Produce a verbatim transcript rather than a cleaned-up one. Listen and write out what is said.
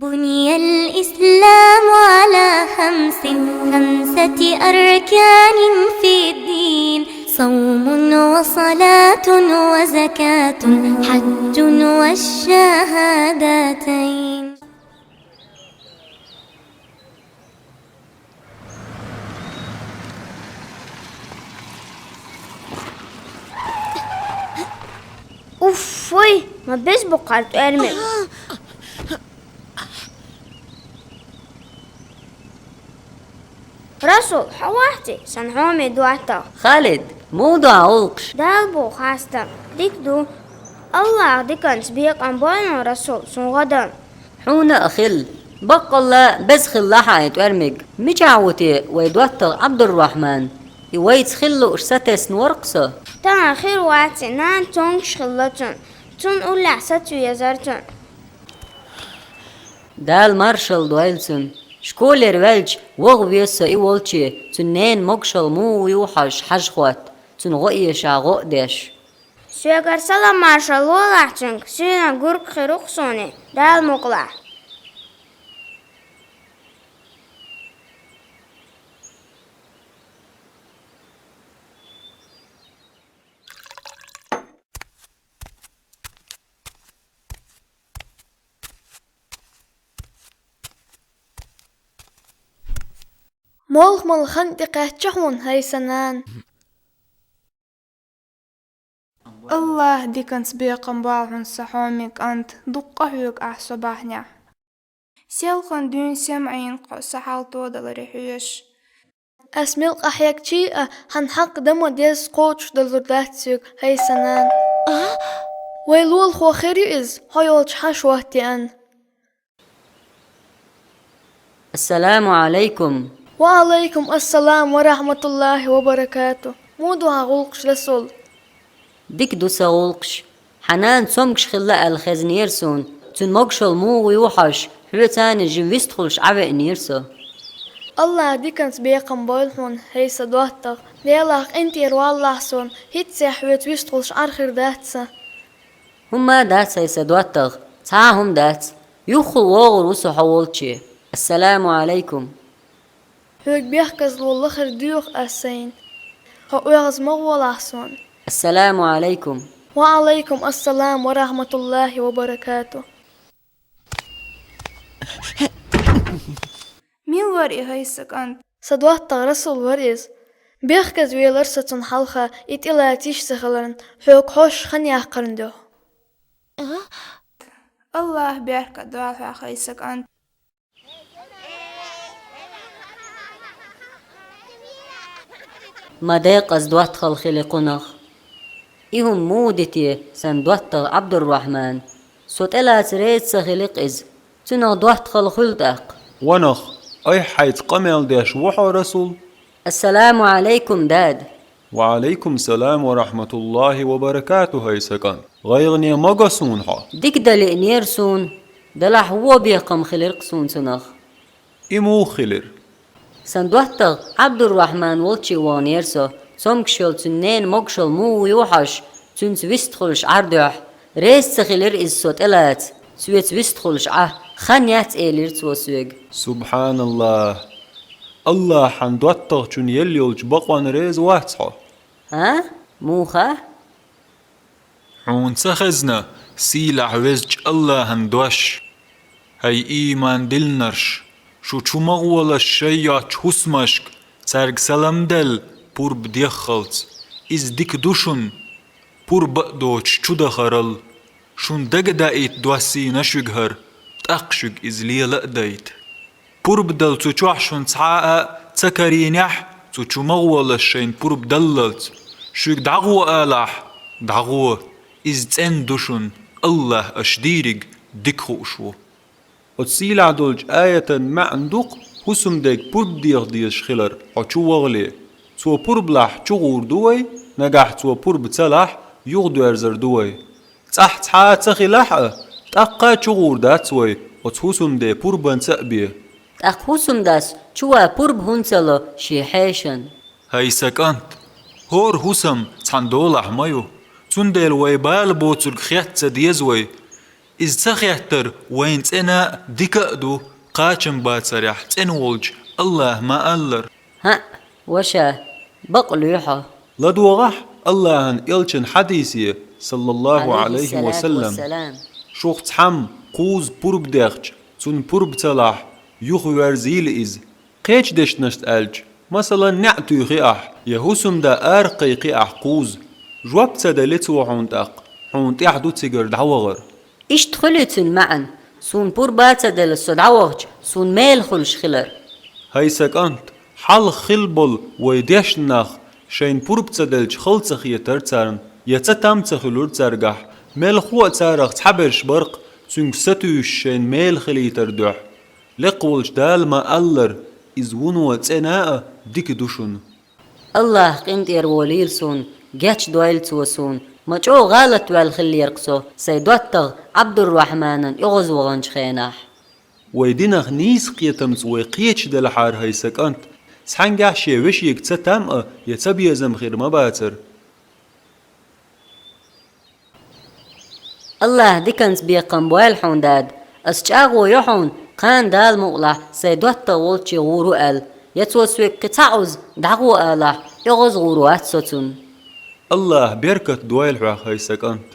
بني الإسلام على خمس، خمسة أركان في الدين: صوم وصلاة وزكاة حج والشهادتين. Уффуй, ма беза бу кхарт эрмиг. Расул, хьо вахти сан хьоме доттагӀа? Халид, муха ду гӀуллакхаш? Дала бу хаста. Дика ду. Аллахь диканца бекъам бойла хьуна, Расул, цун гӀо дан. Хьуна а хила. Баккъалла беза хилла хьан и тӀоьрмиг. Мичахь ву те вай доттагӀа Ӏабдуррахьман? И вайца хила лууш сатесна вар-кх со. Тахан хир вац и, нана цомгаш хилла цун. Цунна уллехь саца везар цунна. Дала маршалла дойла цунна. Школера ваьлча, ваха веза со и волче, цуьнан ненан могушалла муха ю хьожуш хьажа хотта, цунна гӀо эшахь гӀо а деш. Соьгара салам-маршалла лолахь цуьнга, суьйранна гург хир ву-кх суна и, Дала мукъалахь. Молха мала хан тӀекхаьчча хьуна, хӀай сан нана? Аллахь диканца бекъам бойла хьуна, сан хьоме кӀант, дуккха а хьоьгу ахь со бахьанехь. Селхана дуьйна сема Ӏийна-кх хьо, сан хьал тодаларе хьоьжуш. Ас мел къахьегчий а, хьан хьакъ дан ма деза кхочушдалур дац соьга, хӀай сан нана. Вай лулахо хир ю иза, хьо йолчу хьаша ватта еана. Ассаламу Ӏалайкум. Ва Ӏалайкум ассалам ва рахьматуллахӀи ва баракату. Муха ду хьан гӀуллакхаш, Расул? Дика ду сан гӀуллакхаш. Хьан нана цомгаш хилла аьлла хезнера суна. Цуьнан могушалла муха ю хьожуш, хьоьца а жима вистхуьлуш Ӏа веанера со. Аллахь диканца бекъам бойла хьуна, хӀай сан доттагӀа. Делахь къинтӀера валалахь суна, хӀинццехь хьоьца вистхуьлуш Ӏар хир дац сан. ХӀумма а дац, хӀай сан доттагӀа, цхьа а хӀума дац. Юххе вогӀур ву со хьо волче. Ассаламу Ӏалайкум. Хьоьга бехказло лахара доьху ас сайна. Хьо оьгӀаз ма гӀолахь суна. Ассаламу Ӏалайкум. Ва Ӏалайкум ассалам ва рахьматуллахӀи ва баракату. Мила вара и, хӀай сан кӀант? Сан доттагӀа Расул вара иза. Бехказвелара со цунна хьалха, и тӀелаца йиш ца хиларна, хьоьга хьожуш хан яккхарна дуьхьа. Аллахь беркат дойла хьох, хӀай сан кӀант. Ма декъаза доттагӀалла хили кхунах. И хӀума муха ди те, сан доттагӀа Ӏабдуррахьман? Со тӀелаца реза ца хили-кх иза. Цунах доттагӀалла хуьлу тӀаккха. Ва нах, айхьа хьайца къамел деш ву хьо, Расул? Ассаламу Ӏалайкум, дада. Ва Ӏалайкум салам ва рахьматуллахӀи ва баракату, хӀай сан кӀант. ГӀайгӀане ма го суна хьо. Дика дан лиънера суна. Делахь вон бекхам хилира-кх суна цунах. И муха хилира? Сан доттагӀа Ӏабдуррахьман волче ваханера со, цомгаш йолу цуьнан ненан могушалла муха ю хьожуш, цуьнца вистхуьлуш Ӏар дуьхьа. Реза ца хилира иза со тӀелаца, соьца вистхуьлуш Ӏа, хан яц, элира цо соьга. СубхьаналлахӀ! Аллахьан доттагӀчунна елла йолчу бакъонна реза вац хьо? А? Муха? Хьуна ца хезна сийлахь везачу Аллахьан дош? ХӀай ийман диллинарш, шу чу ма гӀолаш шайн йоцчу хӀусамашка, цаьрга салам делла, пурба деххалц. Иза дика ду шуна, пурба а доцуш чу дахарал. Шуна дагадаийта доссийна шуьга хӀара, тӀаккха шуьга иза лела а дайта. Пурба дала цу чохь шуна цхьа а ца карийнехь, цу чу ма гӀолаш шайна пурба даллалц. Шуьга дӀагӀо алахь, дӀагӀо. Иза цӀена ду шуна, Аллахь аша дийриг дика хууш ву. Оцу сийлахь долчу аятан маьӀна ду-кх хӀусамдега пурба деха дезаш хилар хьо чу вахале. Цо пурба лахь, чу гӀур ду вай, нагахь цо пурба ца лахь, юхадоьрзар ду вай. ЦӀахь цхьа а ца хилахь а, тӀаккха а чу гӀур дац вай, оцу хӀусамде пурбанца а бен. ТӀаккха хӀусамдас чу ван пурба хӀунда ца ло шен хьешан? ХӀай сан кӀант, хӀора хӀусам цхьана долахь ма ю, цундела вай бала боцург хетта ца деза вай. Иза ца хеттар вайн цӀена а, дика а ду, кхачам бацарехь цӀена волчу АллахӀа ма-аллара: «ХӀаъ, ваша, бакъ луьй хьо». ЛадогӀахь АллахӀан элчан хьадисе, саллаллаху Ӏалайхи ва саллам: «Шух цхьамма кхузза пурба дехча, цунна пурба ца лахь, юха верзийла иза». Кхечу дешнашца аьлча, масалан, неӀ туьйхи ахь, я хӀусамда ара кхайкхи ахь кхузза, жоп ца делли цо хьуна тӀаккха, хьуна тӀехь ду цигара дӀавахар. Иштта хуьлий цуьнан маьӀна: «Суна пурба а ца делла, со дӀавахча, суна мела хуьлуш хилар». ХӀай сан кӀант, хьалха хилла болу вай дешна нах шайна пурба ца делча хала ца хетара царна, я цатам ца хуьлура цаьргахь, мелхо а царах цхьаберш бара-кх, цуьнга сатуьйсуш шайна мела хилийтаран дуьхьа. Лекха волчу Дала ма-аллара, иза вуно цӀена а дика ду шуна. АллахӀ къинтӀера волийла суна, гечдойла Цо суна, ма чӀогӀа гӀалат ваьлла хиллера-кх со, сайн доттагӀа Ӏабдуррахьманан оьгӀазваханчу хенахь. Вай динах нийса кхетамца вай кхеташ делахьара, хӀай сан кӀант, цхьаьнгахь шен вешега цатам а я цабезам хир ма бацара. АллахӀа диканца бекхам бойла хьуна, дада. Ас чӀагӀо йо хьуна, кхана Дала мукъалахь сайн доттагӀа волчу гӀур ву аьлла, я цо соьга кхин цхьаъ уза дӀагӀо алахь, оьгӀаз гӀур вац со цунна. АллахӀа беркат дойла хьох, хӀай сан кӀант.